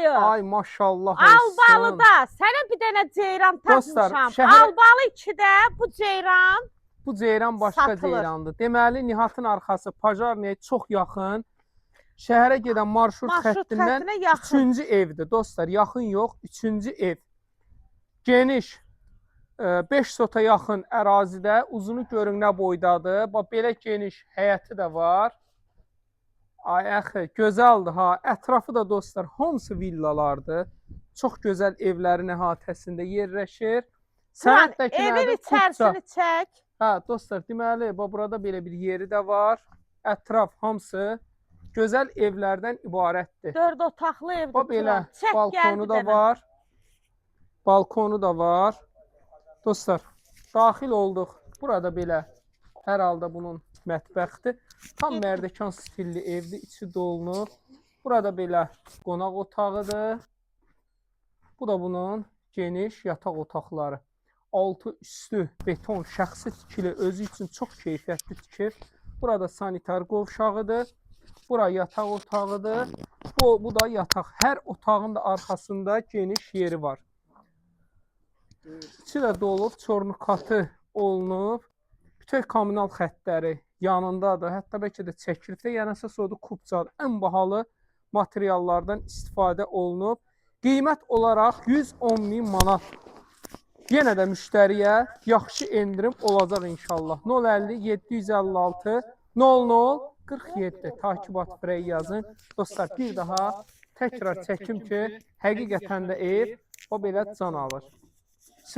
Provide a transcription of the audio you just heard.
dayı. Ay maşallah olsun. Albalıda sənə bir dənə ceyran Dostlar, tapmışam. şəhərə- Albalı 2-də bu ceyran Bu ceyran başqa satılır. ceyrandır. Deməli Nihatın arxası Pajarniyə çox yaxın. Şəhərə gedən marşrut, marşrut xəttindən xəttinə yaxın. üçüncü evdir dostlar. Yaxın yox, üçüncü ev. Geniş 5 sota yaxın ərazidə, uzunu görün nə boydadır. Bax belə geniş həyəti də var. Ay əxi, gözəldir ha. Ətrafı da dostlar hamısı villalardır. Çox gözəl evlərin əhatəsində yerləşir. Turan, Sənəd də ki evin nədir? Kupça. içərisini çək. Hə, dostlar, deməli, bax burada belə bir yeri də var. Ətraf hamısı gözəl evlərdən ibarətdir. 4 otaqlı evdir. Bax belə Turan. Çək gəl balkonu bir da dənə. var. Balkonu da var. Dostlar, daxil olduq. Burada belə hər halda bunun mətbəxdir. Tam mərdəkan stilli evdir, içi dolunub. Burada belə qonaq otağıdır. Bu da bunun geniş yataq otaqları. Altı üstü beton şəxsi tikili, özü üçün çox keyfiyyətli tikir. Burada sanitar qovşağıdır. Bura yataq otağıdır. Bu da yataq. Hər otağın da arxasında geniş yeri var. İçi də dolub, çornukatı olunub. Bütün kommunal xəttləri yanındadır. Hətta bəlkə də çəkilib də. Yəni əsas odur kupçadır. Ən bahalı materiallardan istifadə olunub. Qiymət olaraq 110 min manat. Yenə də müştəriyə yaxşı endirim olacaq inşallah. 050 756 00 47 Takibat Frey yazın. Dostlar bir daha təkrar çəkim ki, həqiqətən də ev o belə can alır.